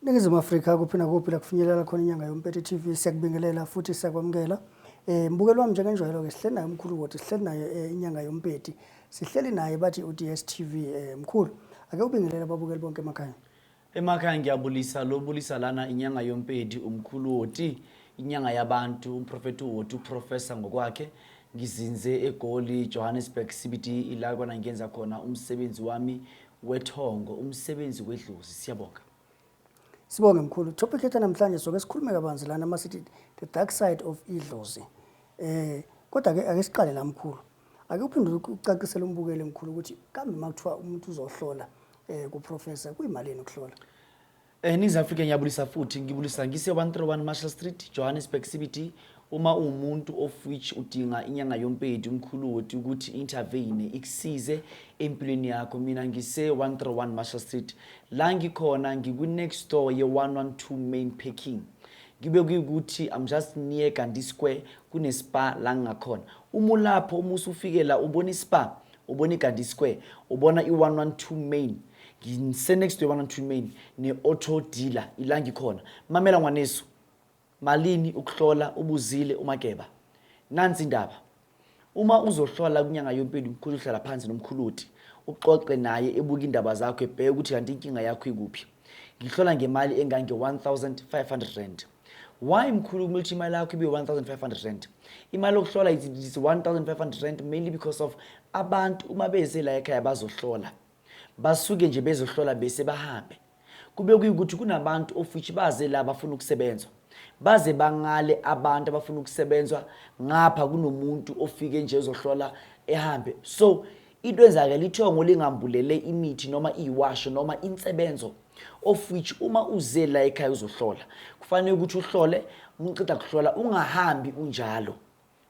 Ningizimu Afrika, kuphi nakuphi la kufinyelela khona iNyanga Yompethe TV, siyakubingelela futhi siyakwamukela. Mbukeli wami, njengenjwayelo ke sihleli naye umkhulu Woti, sihleli naye iNyanga Yompeti. Sihleli naye bathi uDSTV. Mkhulu, ake ubingelele ababukeli bonke emakhaya. Emakhaya ngiyabulisa, lobulisa lana iNyanga Yompedi, umkhulu Woti, inyanga yabantu, umprofeti Woti, uprofessor ngokwakhe. Ngizinze eGoli, Johannesburg CBD, ila kona ngiyenza khona umsebenzi wami wethongo, umsebenzi wedlozi. Siyabonga. Sibonge, mkhulu. Topic yethu namhlanje soke sikhulume kabanzi lana masithi the dark side of idlozi. Kodwa ke ake siqale la, mkhulu. Ake uphinde ucacisele umbukeli, mkhulu, ukuthi kambe makuthiwa umuntu uzohlola ku professor, kuyimalini ukuhlola? Ningizimu Afrika, ngiyabulisa futhi ngibulisa ngise 131 Marshall Street, Johannesburg CBD. Uma uwumuntu of which udinga iNyanga Yompedi, umkhulu Woti, ukuthi intervene ikusize empilweni yakho, mina ngise 131 Marshall Street. La ngikhona ngikwi next door ye 112 Main Parking. Ngibe kuyikuthi I'm just near Gandhi Square, kune-Spar la ngingakhona. Uma ulapho, uma usufike la ubona i-Spar, ubona iGandhi Square, ubona i-112 Main, ngise-next to i-112 Main ne-auto dealer, ila ngikhona. Mamela ngwanesu, malini ukuhlola? Ubuzile uMageba. Nansi indaba: uma uzohlola kwiNyanga Yompilo, umkhulu, uhlala phansi nomkhuluti, uxoxe naye, ebuka indaba zakho, ebheke ukuthi kanti inkinga yakho ikuphi. Ngihlola ngemali engange-R1500. Why, mkhulu, kumele ukuthi imali yakho ibe R1500? Imali yokuhlola is R1500 mainly because of abantu uma beze la ekhaya bazohlola, basuke nje bezohlola bese bahambe. Kube kuyikuthi kunabantu of which baze la bafuna ukusebenzwa, baze bangale abantu abafuna ukusebenzwa, ngapha kunomuntu ofike nje ezohlola ehambe. So into enzakele, ithongo lingambulele imithi noma iwasho noma insebenzo, of which uma uze la ekhaya uzohlola, kufanele ukuthi uhlole, uqeda kuhlola ungahambi unjalo.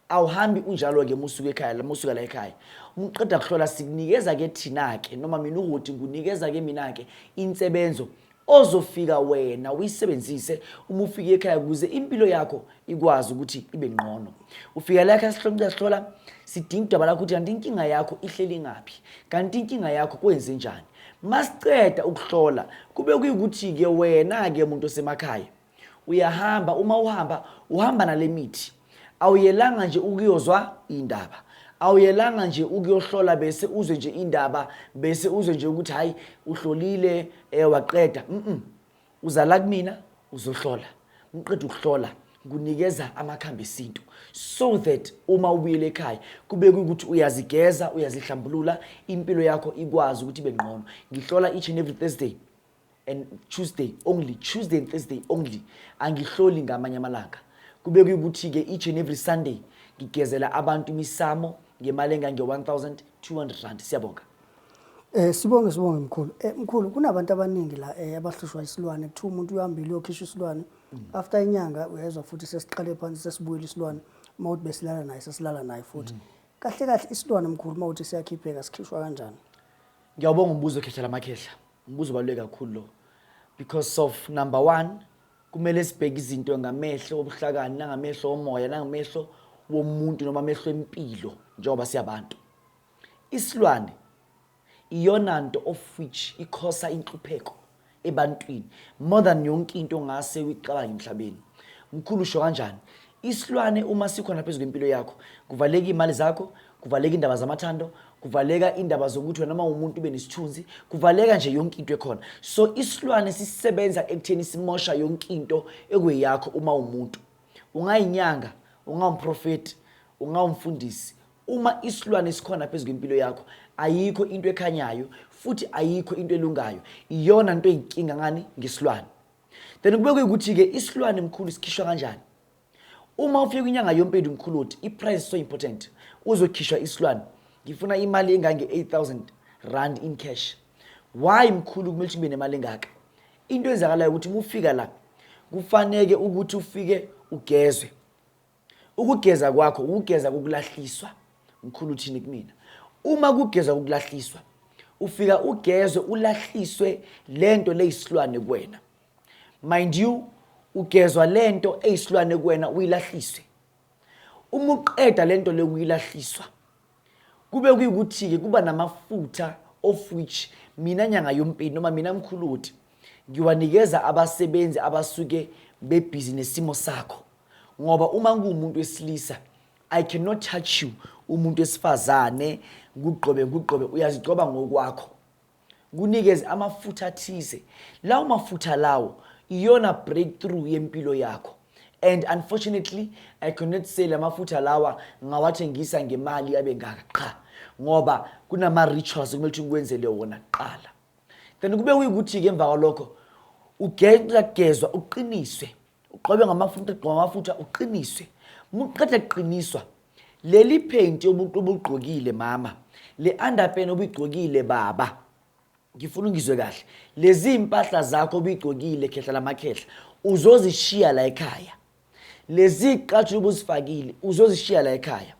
Awuhambi unjalo-ke uma usuka ekhaya, uma usuka la ekhaya uqeda kuhlola, sikunikeza-ke thina-ke, noma mina ukuthi ngunikeza-ke mina-ke insebenzo ozofika wena uyisebenzise uma ufika ekhaya ukuze impilo yakho ikwazi ukuthi ibe ngqono. Ufika la ekhaya, sihlola, sihlola, sidinga udaba lakho ukuthi kanti inkinga yakho ihleli ngaphi, kanti inkinga yakho kwenze njani. Masiceda ukuhlola, kube kuyikuthi-ke wena-ke muntu osemakhaya uyahamba. Uma uhamba, uhamba nale mithi. Awuyelanga nje ukuyozwa indaba, awuyelanga nje ukuyohlola bese uzwe nje indaba, bese uzwe nje ukuthi hayi, uhlolile waqeda. Uzala kumina uzohlola, uqeda ukuhlola kunikeza amakhambi esintu so that uma ubuyele ekhaya kube ukuthi uyazigeza, uyazihlambulula, impilo yakho ikwazi ukuthi ibe ngqono. Ngihlola each and every Thursday and Tuesday only, Tuesday and Thursday only, angihloli ngamanye amalanga. Kube kuyikuthi-ke each and every Sunday ngigezela abantu imisamo ngemali engange-R1200. Siyabonga. Sibonge, sibonge, mkhulu. Mkhulu, kunabantu abaningi la abahlushwa isilwane. Kuthiwa umuntu uyahambile uyokhishwa isilwane. After inyanga uyezwa futhi sesiqale phansi, sesibuyela isilwane. Uma uthi besilala naye, sesilala naye futhi. Kahle kahle isilwane, mkhulu, uma uthi siyakhipheka, sikhishwa kanjani? Ngiyawubonga umbuzo, khehla lamakhehla. Umbuzo obaluleke kakhulu lo. Because of number one, kumele sibheke izinto ngamehlo obuhlakani, nangamehlo omoya, nangamehlo womuntu, noma amehlo empilo njengoba siyabantu. Isilwane iyona nto of which i-causa inhlupheko ebantwini more than yonke into ongase uyicabanga emhlabeni. Mkhulu, usho kanjani? Isilwane uma sikhona phezu kwempilo yakho, kuvaleka iy'mali zakho, kuvaleka indaba zamathando, kuvaleka indaba zokuthi wena uma umuntu ube nesithunzi, kuvaleka nje yonke into ekhona. So isilwane sisebenza ekutheni simosha yonke into ekuyeyakho uma umuntu. Ungayinyanga, ungawumprofeti, ungawumfundisi, uma isilwane sikhona phezu kwempilo yakho, ayikho into ekhanyayo futhi ayikho into elungayo. Iyona nto eyinkinga ngani ngesilwane. Then kube kuyikuthi-ke isilwane, mkhulu, sikhishwa kanjani? Uma ufika kwiNyanga Yompedi, mkhulu uthi i-price is so important. Uzokhishwa isilwane, ngifuna imali engange-R8000 in cash. Why, mkhulu, kumele ukuthi kube nemali engaka? Into enzakalayo ukuthi uma ufika la, kufaneke ukuthi ufike ugezwe. Ukugeza kwakho ukugeza kokulahliswa. Mkhulu, uthini kumina? Uma kugeza kokulahliswa, ufika ugezwe, ulahliswe lento leyisilwane kuwena. Mind you, ugezwa lento eyisilwane kuwena, uyilahliswe. Uma uqeda lento lekuyilahliswa, kube kuyikuthi-ke kuba namafutha of which mina Nyanga Yompini noma mina mkhuluti Ngiwanikeza abasebenzi abasuke bebhizi nesimo sakho, ngoba uma ngiwumuntu wesilisa, I cannot touch you. Umuntu wesifazane, ngugqobe ngugqobe, uyazigcoba ngokwakho. Kunikeze amafutha athize, lawo mafutha lawo iyona breakthrough yempilo yakho. And unfortunately, I cannot say la mafutha lawa ngawathengisa ngemali abe ngaka, qha, ngoba kunama-rituals okumele ukuthi ngikwenzele wona kuqala. Then kube kuyikuthi-ke emva kwalokho ugezwa, uqiniswe, ugqobe ngamafutha, ugqobe ngamafutha, uqiniswe. Uma uqeda kuqiniswa, leli phenti obugqokile mama, le underpant obuyigqokile baba, ngifuna ungizwe kahle, lezi impahla zakho obuyigqokile, khehla lamakhehla, uzozishiya la ekhaya. Lezi qathulo ubuzifakile uzozishiya la ekhaya.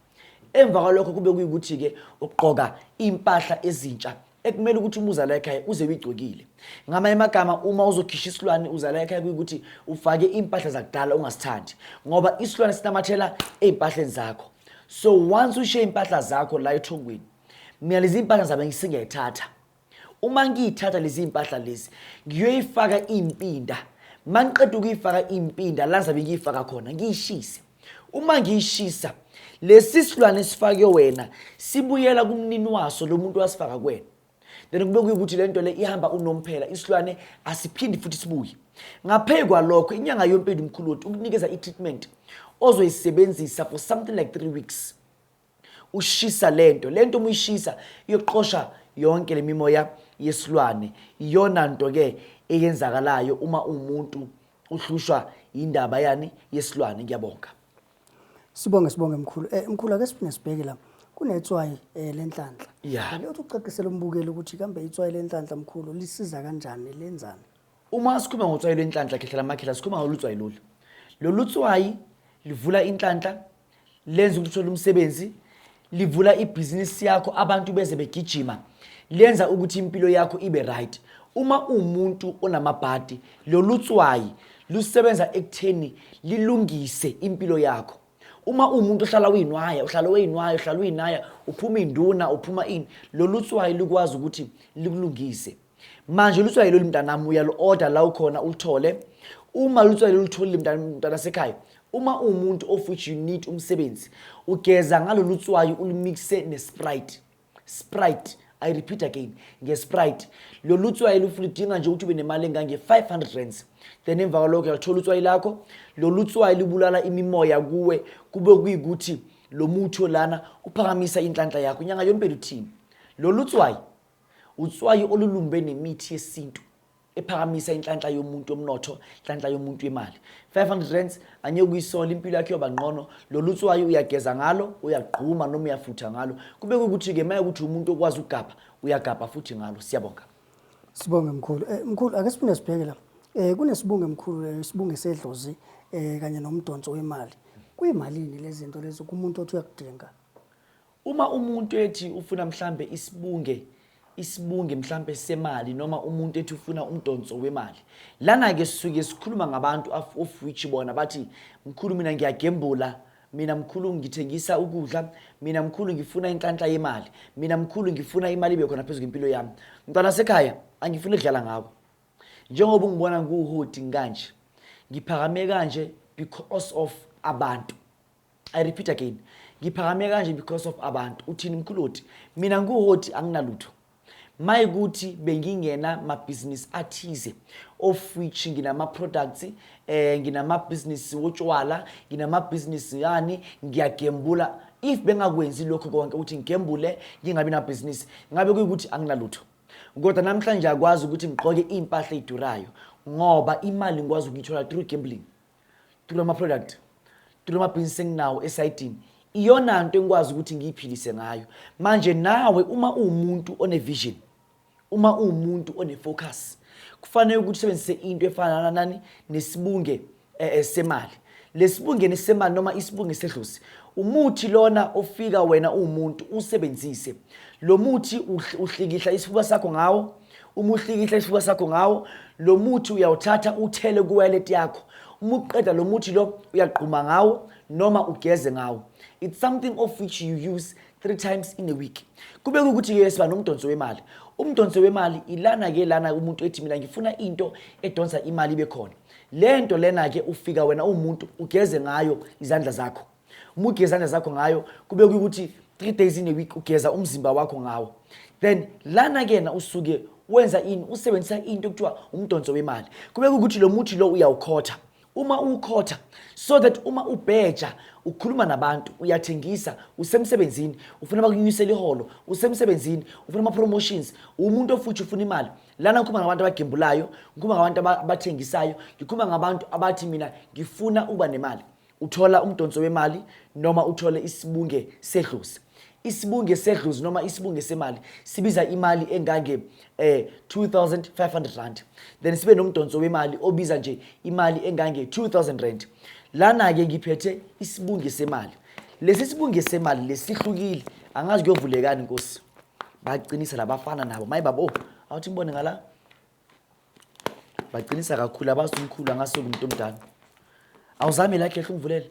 Emva kwalokho kube kuyikuthi-ke ugqoka impahla ezintsha ekumele ukuthi uma uza la ekhaya uze uyigcokile. Ngamanye amagama, uma uzokhisha isilwane, uza la ekhaya kuyikuthi ufake iy'mpahla zakudala ungasithandi, ngoba isilwane sinamathela ey'mpahleni zakho. So once ushiye iy'mpahla zakho la ethongweni, mina lezi iy'mpahla zabe ngisingayithatha. Uma ngiyithatha lezi iy'mpahla lezi, ngiyoyifaka iy'mpinda. Ma ngiqeda ukuyifaka iy'mpinda la zabe ngiyifaka khona, ngiyishise. Uma ngiyishisa, lesi silwane esifake wena sibuyela kumnini waso, lo muntu wasifaka kuwena. Then kube kuyikuthi le nto le ihamba unomphela, isilwane asiphindi futhi sibuye. Ngaphezu kwalokho, inyanga yompilo, umkhulu wethu, ukunikeza i-treatment ozoyisebenzisa for something like 3 weeks, ushisa lento. Lento uma uyishisa iyoqosha yonke le mimoya yesilwane. Iyona nto ke eyenzakalayo uma umuntu uhlushwa indaba yani yesilwane. Ngiyabonga. Sibonge, sibonge mkhulu. Mkhulu, ake siphinde sibheke la. Kunetswayi lenhlanhla. Ake uthi ucacisele umbukeli ukuthi kambe itswayi lenhlanhla, mkhulu, lisiza kanjani, lenzani? Uma sikhuluma ngotswayi lwenhlanhla, khehla lamakhehla, sikhuluma ngolu tswayi lolu. Lolu tswayi livula inhlanhla, lenza ukuthi uthole umsebenzi, livula ibhizinisi yakho, abantu beze begijima, lenza ukuthi impilo yakho ibe right. Uma uwumuntu onamabhadi, lolu tswayi lusebenza ekutheni lilungise impilo yakho. Uma uwumuntu ohlala uyinwaya, uhlala uyinwaya, uhlala uyinaya, uphuma induna, uphuma ini, lolu tswayi lukwazi ukuthi likulungise. Manje lutswayi lolu, mntanami, uyalu-order la ukhona ulithole. Uma lutswayi lolutholile, mntana sekhaya, uma uwumuntu of which you need umsebenzi, ugeza ngalolu tswayi, ulimixe ne-Sprite. Sprite, I repeat again, nge-Sprite. Lolu tswayi ludinga nje ukuthi ube nemali engange-500 rands. Then emva kwalokho uyalithola utswayi lakho. Lolu tswayi lubulala imimoya kuwe, kube kuyikuthi lo muthi lana uphakamisa inhlanhla yakho. Inyanga yompela uthini? Lolu tswayi utswayi olulumbe nemithi yesintu ephakamisa inhlanhla yomuntu yomnotho, inhlanhla yomuntu yemali. 500 rands, angeke uyisola, impilo yakho iyoba ngqono. Lolu tswayi uyageza ngalo, uyagquma noma uyafutha ngalo. Kube kukuthi-ke uma ukuthi umuntu okwazi ukugabha, uyagabha futhi ngalo. Siyabonga. Sibonge mkhulu. Mkhulu, ake siphinde sibheke la. Kunesibunge mkhulu, isibunge sedlozi kanye nomdonso wemali. Kuyimalini lezi zinto lezi kumuntu othi uyakudinga? Uma umuntu ethi ufuna mhlambe isibunge mhlambe semali, noma umuntu ethi ufuna umdonso wemali, lana-ke sisuke sikhuluma ngabantu of which bona bathi, "Mkhulu, mina ngiyagembula, mina mkhulu ngithengisa ukudla, mina mkhulu ngifuna inhlanhla yemali, mina mkhulu ngifuna imali ibe khona phezu kwempilo yami." Mntwana sekhaya, angifuni ukudlala ngawe. Njengoba ungibona ngiwuhoti kanje, ngiphakame kanje because of abantu. I repeat again, ngiphakame kanje because of abantu. Uthini mkhuloti? Mina nguhoti, anginalutho. Mayikuthi bengingena mabhizinisi athize, of which nginama-products, nginamabhizinisi wotshwala, nginamabhizinisi yani, ngiyagembula, if bengakwenzi lokho konke ukuthi ngigembule, ngingabi nabhizinisi, ngabe kuyikuthi anginalutho. Kodwa namhlanje akwazi ukuthi ngigqoke iy'mpahla ey'durayo ngoba imali ngikwazi ukuyithola through gambling, through ama-product, through amabhizinisi enginawo esayidini. Iyona nto engikwazi ukuthi ngiyiphilise ngayo. Manje nawe uma uwumuntu one-vision, uma uwumuntu one-focus, kufanele ukuthi usebenzise into efana nani? Nesibunge semali. Lesibunge semali noma isibunge sedlozi, umuthi lona ofika wena uwumuntu usebenzise lo muthi, uhlikihla isifuba sakho ngawo. Uma uhlikihla isifuba sakho ngawo lo muthi, uyawuthatha uthele kuwallet yakho. Uma uqeda lo muthi lo, uyagquma ngawo noma ugeze ngawo. It's something of which you use three times in a week. Kube kukuthi-ke siba nomdonso wemali. Umdonso wemali ilana ke lana umuntu ethi mina ngifuna into edonsa imali ibe khona. Le nto lena ke ufika wena umuntu ugeze ngayo izandla zakho. Uma ugeza izandla zakho ngayo kube ukuthi 3 days in a week ugeza umzimba wakho ngawo. Then lana kena usuke wenza ini? Usebenzisa into ekuthiwa umdonso wemali. Kube ukuthi lo muthi lo uyawukhotha. Uma uwukhotha so that uma ubheja ukhuluma nabantu, uyathengisa, usemsebenzini, ufuna bakunyusele iholo, usemsebenzini, ufuna ama-promotions, umuntu ofuthi ufuna imali. Lana ngikhuluma ngabantu abagembulayo, ngikhuluma ngabantu abathengisayo, ngikhuluma ngabantu abathi mina ngifuna ukuba nemali. Uthola umdonso wemali noma uthole isibunge sedlozi. Isibunge sedlozi noma isibunge semali sibiza imali engange 2500 rand. Then sibe nomdonso wemali obiza nje imali engange 2000 rand. Lana ke ngiphethe isibunge semali. Lesi sibunge semali lesihlukile, angazi kuyovulekani Nkosi. Baqinisa labafana nabo. Maye babo, oh, awuthi ngibone ngala. Baqinisa kakhulu abazi umkhulu angase kumuntu omdala. Awuzame la khehla ungivulele.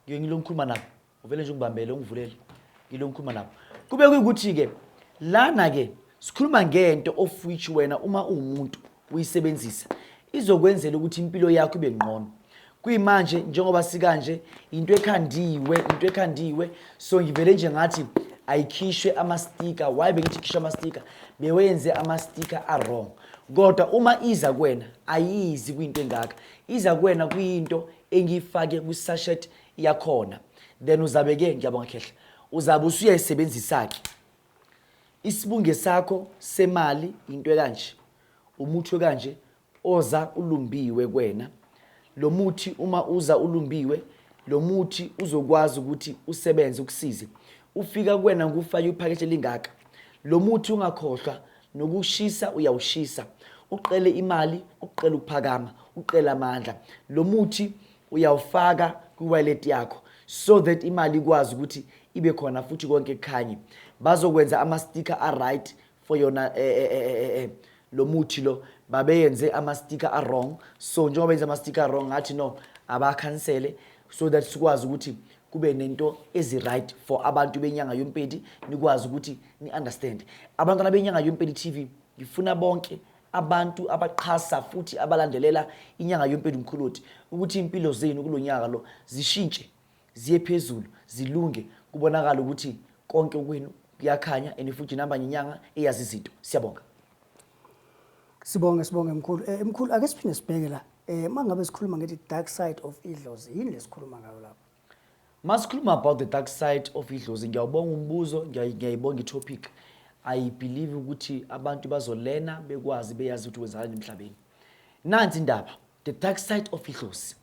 Ngike ngilo ngikhuluma nabo. Uvele nje ungibambele ungivulele. Ngilo ngikhuluma nabo. Kube kuyikuthi ke lana ke sikhuluma ngento of which wena uma uwumuntu uyisebenzisa izokwenzela ukuthi impilo yakho ibe ngqono. Kuyimanje njengoba sikanje into ekhandiwe, into ekhandiwe, so ngivele nje ngathi ayikhishwe ama-sticker. Why bengithi khishwe ama-sticker? Bewenze ama-sticker a-wrong. Kodwa uma iza kuwena ayizi kwinto engaka, iza kuwena kuyinto engiyifake kwi-sachet yakhona. Then uzabe ke, ngiyabonga khehla, uzabe usuyayisebenzisa-ke isibunge sakho semali. Into ekanje, umuthi kanje oza ulumbiwe kwena. Lo muthi uma uza ulumbiwe, lo muthi uzokwazi ukuthi usebenze ukusize. Ufika kuwena ngufake iphakethe elingaka. Lo muthi ungakhohlwa nokushisa, uyawushisa uqele imali, uqele ukuphakama, uqele amandla. Lo muthi uyawufaka kwi-wallet yakho so that imali ikwazi ukuthi ibe khona futhi konke kukhanye. Bazokwenza ama-sticker a-right for yona lo muthi lo. Babeyenze ama-sticker a-wrong, so njengoba benze ama-sticker a-wrong ngathi no, abakhansele so that sikwazi ukuthi kube nento ezi-right for abantu benyanga yompedi, nikwazi ukuthi ni-understand. Abantwana benyanga yompedi TV, ngifuna bonke abantu abaqhasa futhi abalandelela inyanga yompedi mkhuloti ukuthi impilo zenu kulo nyaka lo zishintshe ziye phezulu, zilunge, kubonakala ukuthi konke kwenu kuyakhanya and futhi namba ngenyanga eyazi izinto. Siyabonga. Sibonge, sibonge mkhulu. Mkhulu, ake siphinde sibheke la. Mangabe sikhuluma ngethi dark side of idlozi, yini lesikhuluma ngayo lapho? Masikhuluma about the dark side of idlozi, ngiyawubonga umbuzo, ngiyayibonga i-topic. I believe ukuthi abantu bazolena bekwazi beyazi ukuthi kwenzakalani emhlabeni. Nansi indaba, the dark side of idlozi.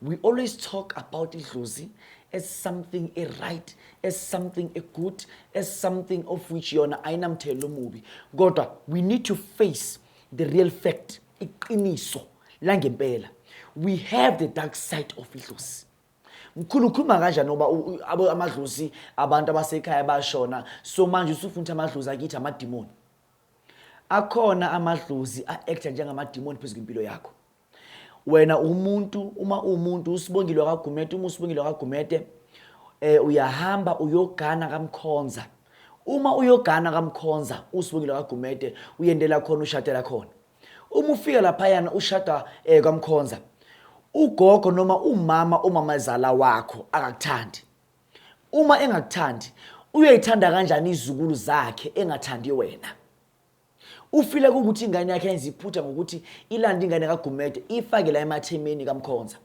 We always talk about idlozi as something a right, as something a good, as something of which yona ayinamthelo omubi. Kodwa we need to face the real fact, iqiniso langempela. We have the dark side of idlozi. Mkhulu, ukhuluma kanjani ngoba amadlozi abantu abasekhaya bashona, so manje usufuna ukuthi amadlozi akithi amadimoni? Akhona amadlozi a-acta njengamadimoni phezu kwempilo yakho. Wena umuntu, uma uwumuntu usibongile wakaGumede, uma usibongile wakaGumede uyahamba uyogana kaMkhonza. Uma uyogana kaMkhonza usibongile wakaGumede, uyendela khona, ushadela khona. Uma ufika laphayana ushada kaMkhonza, ugogo noma umama umamazala wakho akakuthandi. Uma engakuthandi, uyoyithanda kanjani izukulu zakhe engathandi wena? Ufile ukuthi ingane yakhe yenza iphutha ngokuthi ilande ingane kaGumede ifake la emathemeni kaMkhonza.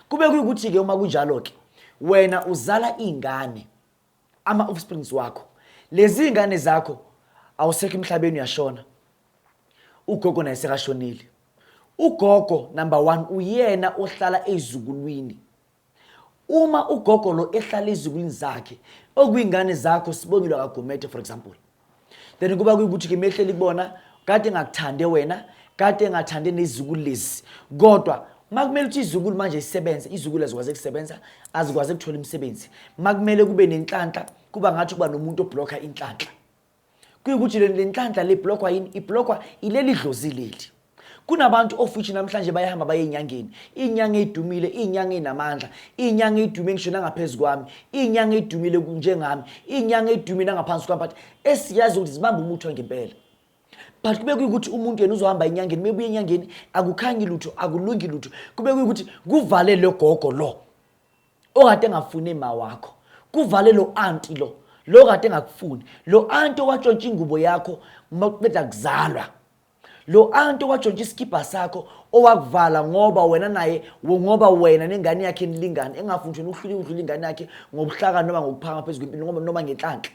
Kube kuyikuthi-ke uma kunjalo-ke wena uzala iy'ngane, ama-offsprings wakho, lezi ngane zakho awusekho emhlabeni, uyashona, ugogo naye sekashonile. Ugogo number 1 uyena ohlala ezizukulwini. Uma ugogo lo ehlala ezizukulwini zakhe okuyingane zakho Sibongile kaGumede for example, then kuba kuyikuthi ke mehleli kubona kade engakuthande wena, kade engathande nezizukulu lezi, kodwa makumele ukuthi izukulu manje isebenze, izukulu azikwazi ukusebenza, azikwazi ukuthola imisebenzi. Makumele kube nenhlanhla, kuba ngathi kuba nomuntu oblocka inhlanhla. Kuyikuthi le nhlanhla le blockwa yini? Iblockwa ileli dlozi leli. Kunabantu of which namhlanje bayahamba baye enyangeni, inyanga ey'dumile, iy'nyanga ey'namandla, iy'nyanga ey'dume ngisho nangaphezu kwami, iy'nyanga ey'dumile njengami, iy'nyanga ey'dume nangaphansi kwami, but esiyazi ukuthi zibamba umuthi wangempela. But kube kuyukuthi umuntu yena uzohamba enyangeni, mebuya enyangeni akukhanyi lutho, akulungi lutho. Kube kuyukuthi kuvale lo gogo lo okade engafuni ema wakho, kuvale lo anti lo lo kade engakufuni, lo anti owatshontsha ingubo yakho uma kuqeda kuzalwa, lo anti owatshontsha isikibha sakho, owakuvala ngoba wena naye, ngoba wena nengane yakhe nilingane, engafuni wena uhlule udlula ingane yakhe ngobuhlakani noma ngokuphakama phezu kwempilo ngoba noma ngenhlanhla.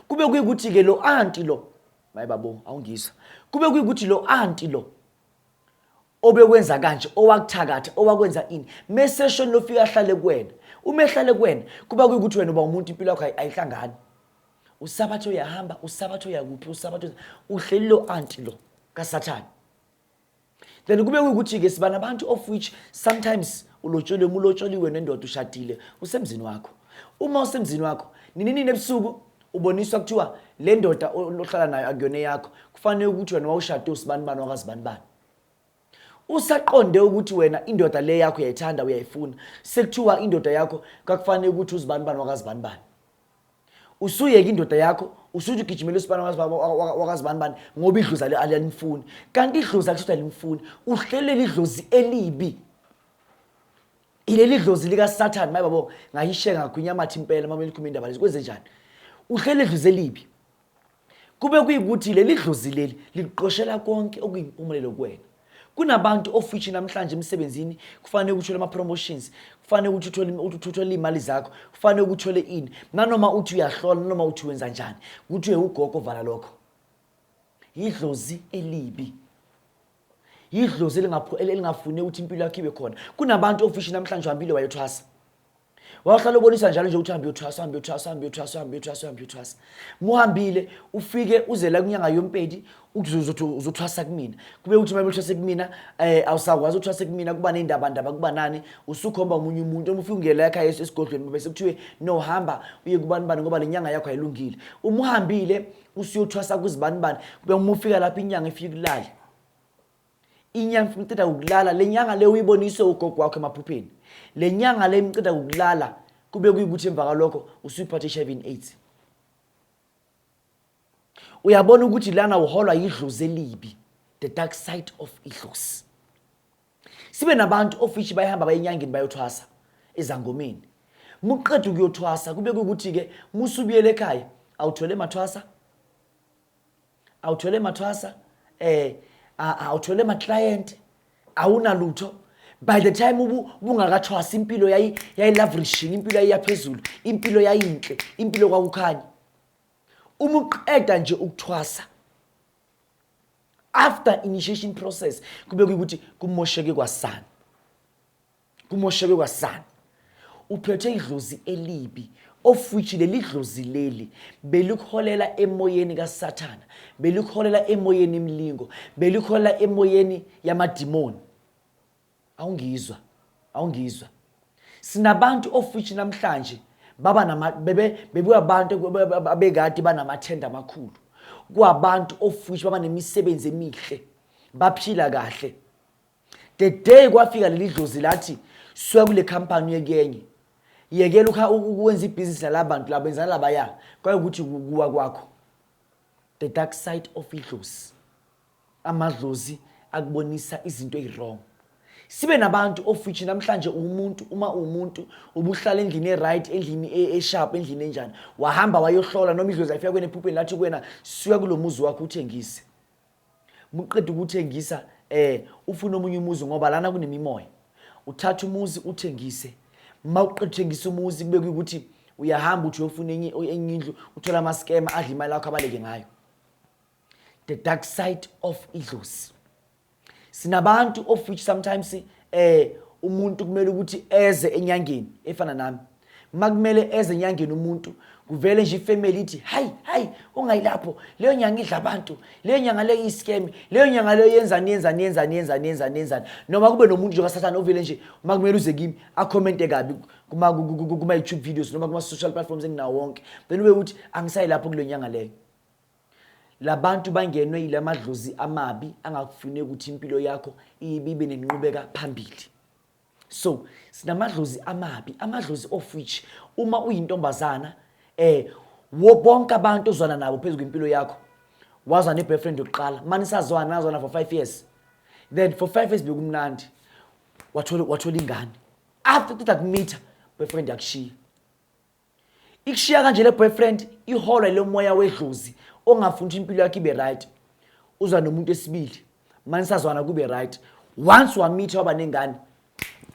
Kube kuyikuthi-ke lo anti lo, maye babo, awungizwa, kube kuyikuthi lo anti lo obekwenza kanje, owakuthakatha, owakwenza ini, meseshoni lofika ahlale kuwena, uma ehlale kuwena kuba kuyikuthi wena uba umuntu impilo yakho ayihlangani, usabathe uyahamba, usabathe uyakuphi, usabathe uhleli lo anti lo kaSathane. Then kube kuyikuthi-ke siba nabantu of which sometimes ulotsholiwe, uma ulotsholiwe nendoda ushadile, usemzini wakho. Uma usemzini wakho nini nini ebusuku uboniswa kuthiwa le ndoda ohlala nayo akuyona eyakho, kufanele ukuthi wena wawushade usibanibani wakazibanibani. Usaqonde ukuthi wena indoda le yakho uyayithanda, uyayifuna, sekuthiwa indoda yakho kakufanele ukuthi uzibanibani wakazibanibani. Usuyeka indoda yakho, usuthi ugijimela usibani wakazibanibani ngoba idlozi alimfuni, kanti idlozi akusho alimfuni, uhlelele idlozi elibi, ileli dlozi likaSathane. Maye babo, ngayisheka ngagwinya amathe impela uma likhuluma indaba lezi. Kwenze njani? Uhlele idlozi elibi, kube kuyikuthi leli dlozi leli liqoshela konke okuyimpumelelo kuwena. Kunabantu of which namhlanje emsebenzini kufanele ukuthi uthole ama-promotions, kufanele ukuthi uthole iy'mali zakho, kufanele ukuthi uthole ini, nanoma uthi uyahlola, nanoma uthi wenza njani, kuthiwe ugogo vala lokho. Yidlozi elibi, yidlozi elingafuni ukuthi impilo yakho ibe khona. Kunabantu of which namhlanje uhambile wayothwasa, wahlala ubonisa njalo nje ukuthi uhambe uyothwasa, uhambe uyothwasa, uhambe uyothwasa, uhambe uyothwasa, uhambe uyothwasa. Muhambile ufike uze la kunyanga yompedi uzothi uzothwasa kumina, kube ukuthi uma uthwase kumina awusakwazi uthwase kumina, kuba ney'ndaba ndaba, kuba nani, usukhomba omunye umuntu. Uma ufike ungena ekhaya esigodlweni bese kuthiwe no, hamba uye kubani bani ngoba le nyanga yakho ayilungile. Uma uhambile usuyothwasa kuzibani bani, kube uma ufika lapho inyanga ifike kulale, inyanga imceda ukulala. Le nyanga le uyiboniswe ugogo wakho emaphupheni, le nyanga le imceda ukulala, kube kuyikuthi emva kwalokho usuyiphathe i-HIV and AIDS. Uyabona ukuthi lana uholwa yidlozi elibi, the dark side of idlozi. Sibe nabantu of which bayahamba bayenyangeni bayothwasa ezangomeni, muqeda ukuyothwasa kube kukuthi-ke musubuyele ekhaya awuthole mathwasa, awuthole mathwasa, awuthole ma-client, awunalutho. By the time ubungakathwasi impilo yayi-laverishing, impilo yayiyaphezulu, impilo yayinhle, impilo kwakukhanya. Uma uqeda nje ukuthwasa after initiation process, kube kuyikuthi kumosheke kwasana, kumosheke kwasana. Uphethe idlozi elibi, of which leli dlozi leli belikuholela emoyeni kaSathana, belikuholela emoyeni imlingo, belikuholela emoyeni yamadimoni. Awungizwa, awungizwa. Sinabantu of which namhlanje baba nama bebe bebuya abantu abekade banamathenda amakhulu, kwabantu of which baba nemisebenzi emihle, baphila kahle. The day kwafika leli dlozi lathi suka kule company uye kuyenye, yekela ukwenza ibhizinisi nalabantu labo enzana labaya, kwayekuthi kuwa kwakho. The dark side of idlozi, amadlozi akubonisa izinto eyi-wrong. Sibe nabantu of which namhlanje umuntu, uma umuntu ubuhlala endlini e-right, endlini e-sharp, endlini enjani, wahamba wayohlola noma idlozi ayifika kwena ephupheni lathi kuwena suka kulo muzi wakho uthengise. Muqeda ukuthengisa ufuna omunye umuzi ngoba lana kunemimoya, uthatha umuzi uthengise. Mawuqeda uthengisa umuzi kube kuyikuthi uyahamba uthi uyofuna enye indlu, uthola ama-scam adla imali yakho abaleke ngayo. The dark side of idlozi. Sinabantu of which sometimes umuntu kumele ukuthi eze enyangeni efana nami, makumele eze enyangeni umuntu kuvele nje ifamily ithi hayi hayi ungayilapho, leyo nyanga idla abantu, leyo nyanga leyo iyi-scam, leyo nyanga leyo yenzani yenzani yenzani yenzani yenzani yenzani. Noma kube nomuntu nje kaSathane ovele nje makumele uze kimi akhomente kabi kuma-YouTube videos noma kuma-social platforms enginawo wonke, then ube ukuthi angisayi lapho kuleyo nyanga leyo. Labantu bangenwe yilamadlozi amabi angakufuni ukuthi impilo yakho ibe nenqubeka phambili. So sinamadlozi amabi, amadlozi of which uma uyintombazana wo bonke abantu ozwana nabo phezu kwempilo yakho, Wazwa ne-boyfriend yokuqala, mani sazwana, nazwana for 5 years, then for 5 years bekumnandi, wathola ingane. After uqeda kumitha, boyfriend yakushiya, ikushiya kanje le boyfriend, iholwa lo moya wedlozi ongafuni ukuthi impilo yakho ibe right. Uzwa nomuntu esibili, mani sazwana, kube right. Once wamitha, waba nengane,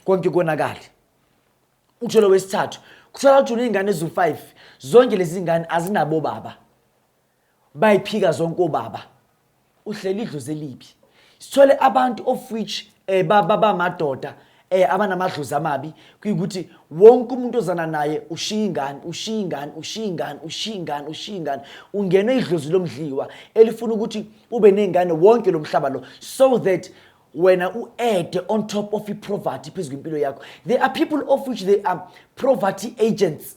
konke konakale. Uthole wesithathu, kuthola ukuthi uney'ngane eziwu-5, zonke lezi ngane azinabo baba, bayiphika zonke obaba, uhleli idlozi elibi. Sithole abantu of which bamadoda abanamadlozi amabi, kuyikuthi wonke umuntu ozana naye ushiya ingane, ushiya ingane, ushiya ingane, ushiya ingane, ushiya ingane. Ungenwe idlozi lomdliwa elifuna ukuthi ube ney'ngane wonke lo mhlaba lo, so that wena u-add on top of i-poverty phezu kwempilo yakho. There are people of which they are poverty agents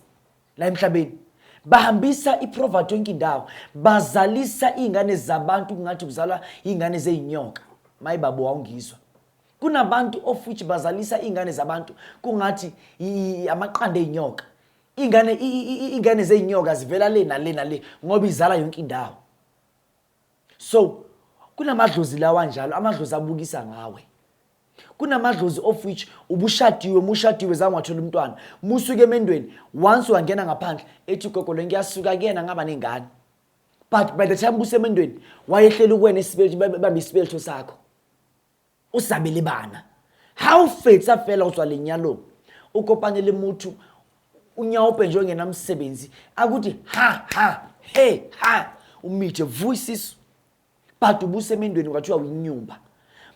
la emhlabeni, bahambisa i-poverty yonke indawo, bazalisa iy'ngane zabantu kungathi kuzalwa iy'ngane zey'nyoka. Mayibabo, wawungizwa, kunabantu of which bazalisa iy'ngane zabantu kungathi amaqanda ey'nyoka, iy'ngane iy'ngane zey'nyoka zivela le nale nale, ngoba izala yonke indawo. So kunamadlozi lawa njalo, amadlozi abukisa ngawe. Kunamadlozi of which ubushadiwe, mushadiwe, zange wathola umntwana, musuke emendweni, once wangena ngaphandle, ethi ugogo lo, ngiyasuka kuyena, ngaba nengane. But by the time busemendweni, wayehleli kuwena isibeletho, bamba isibeletho sakho, usabele bana. Ha o fetsa fela o tswa lenyalong, o kopane le motho, o nyaope nje ongenamsebenzi, akuthi ha ha he ha, umithe vuya isisu. But ubusemendweni, kwathiwa uyinyumba.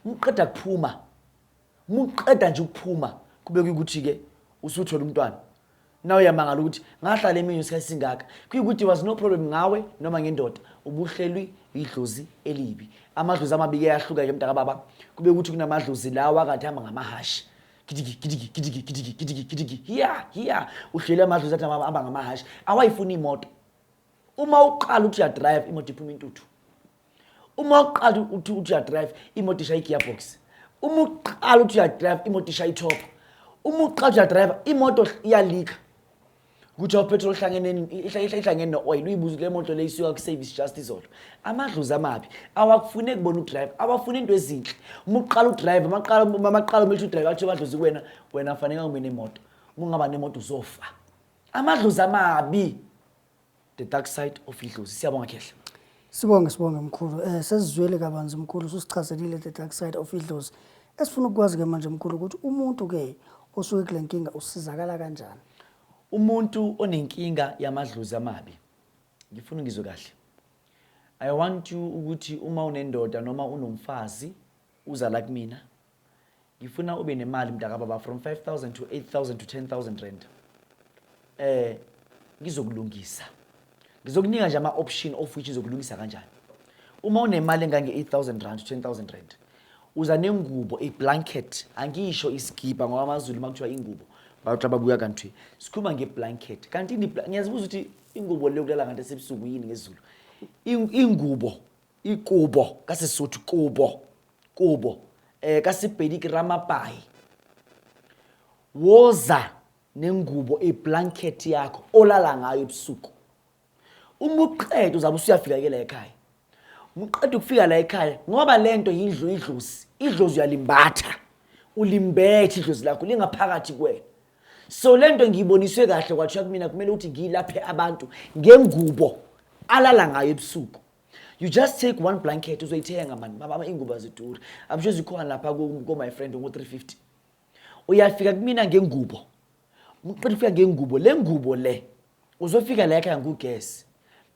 Muqeda kuphuma, muqeda nje ukuphuma, kube kuyikuthi-ke usuthola umntwana. Na uyamangala ukuthi ngahlala eminye isikhathi singaka, kuyikuthi was no problem ngawe noma ngendoda, ubuhlelwi idlozi elibi. Amadlozi amabi-ke ayahluka-ke, mntakababa. Kube ukuthi kunamadlozi lawa akade hamba ngamahashi, gidigi gidigi gidigi gidigi gidigi gidigi, hiya hiya. Uhleli amadlozi athi hamba ngamahashi, awayifuni imoto. Uma uqala ukuthi uyadrive, imoto iphuma intuthu. Uma uqala uthi uyadrive, imoto ishaya i-gearbox. Uma uqala uthi uyadrive, imoto ishaya i-top. Uma uqala uthi uyadrive, imoto iyalika, kuthiwa upetrol ihlangene, ihlangene no-oil. Uyibuza le moto le isuka ku-service just izolo. Amadlozi amabi awakufune kubona udrive, awafuni into ezinhle. Uma uqala udrive, maqala umithi udrive, athi amadlozi kuwena, wena fanele ube nemoto, uma ungaba nemoto uzofa. Amadlozi amabi, the dark side of idlozi. Siyabonga, khehla. Sibonge, sibonge mkhulu. Sesizwele kabanzi mkhulu, ususichazelile the dark side of idlozi. Esifuna ukwazi ke manje mkhulu ukuthi umuntu ke osuke kule nkinga usizakala kanjani? Umuntu onenkinga yamadlozi amabi, ngifuna ngizwe kahle. I want you ukuthi uma unendoda noma unomfazi, uza la kumina, ngifuna ube nemali, mntakababa, from 5000 to 8000 to 10,000 rand. Ngizokulungisa, ngizokunika nje ama-option of which ngizokulungisa kanjani. Uma unemali engange-8000 rand to 10,000 rand, uza nengubo, i-blanket. Angisho isigibha, ngoba amaZulu uma kuthiwa ingubo bayoxa babuya kanti sikhuluma nge-blanket, kanti ngiyazibuza ukuthi ingubo le yokulala kanti esebusuku yini ngesiZulu? Ingubo, ikubo kaSesotho, kubo, kubo ka Sepedi ke ramapai. Woza nengubo, iblanket yakho olala ngayo ebusuku. Uma uqeda, uzabe usuyafika ke la ekhaya. Uqeda ukufika la ekhaya, ngoba lento yindlu, idlozi, idlozi uyalimbatha, ulimbethe idlozi lakho lingaphakathi kuwena. So lento ngiyiboniswe kahle, kwathiwa kumina kumele ukuthi ngiyilaphe abantu ngengubo alala ngayo ebusuku. You just take one blanket, uzoyithenga mani mama, ingubo aziduri, I'm sure zikhona lapha ko my friend ngo-350. Uyafika kumina ngengubo. Uqeda ufika ngengubo, le ngubo le uzofika la ekhaya ngugesi.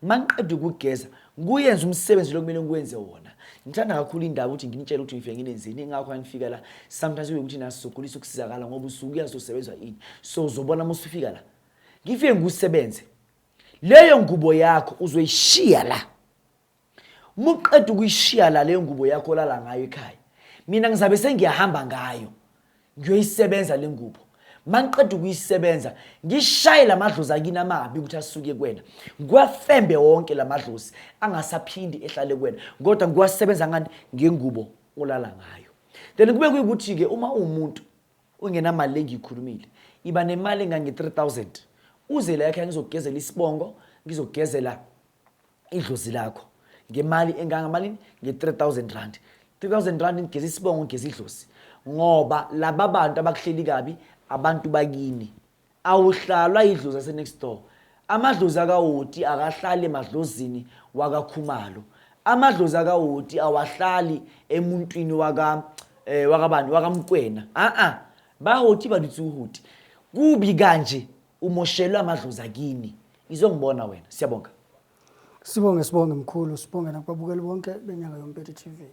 Mangiqeda ukugeza, nguyenza umsebenzi lo kumele ngiwenze wona. Ngithanda kakhulu indaba ukuthi nginitshele ukuthi ngifike nginenzeni, ingakho anifika la sometimes kube ukuthi nasizogulisa ukusizakala, ngoba usuke uyazosebenza ini. So uzobona uma usufika la, ngifike ngusebenze leyo ngubo yakho, uzoyishiya la. Uma uqeda ukuyishiya la leyo ngubo yakho olala ngayo ekhaya, mina ngizabe sengiyahamba ngayo, ngiyoyisebenza le ngubo. Mangiqeda ukuyisebenza, ngishaye la madlozi akini amabi ukuthi asuke kuwena, ngiwafembe wonke la madlozi, angasaphindi ehlale kuwena, kodwa ngiwasebenza ngani? Ngengubo olala ngayo. Then kube kuyikuthi-ke uma uwumuntu ungenamali le ngiyikhulumile, iba nemali engange-3000, uze la ekhaya, ngizokugezela isibongo, ngizokugezela idlozi lakho. Ngemali engangamalini? Nge-3000 rand. 3000 rand ngigeza isibongo, ngigeza idlozi, ngoba laba bantu abakuhleli kabi abantu bakini. Awuhlalwa idlozi ase-next door. Amadlozi akawoti akahlali emadlozini wakaKhumalo, amadlozi akawoti awahlali emuntwini waka wakabani, wakaMkwena. A-a, bahoti ba dutse hoti kubi kanje, umoshelwe amadlozi akini. Izongibona wena. Siyabonga. Sibonge, sibonge mkhulu, sibonge nakubabukeli bonke beNyanga Yompethu TV.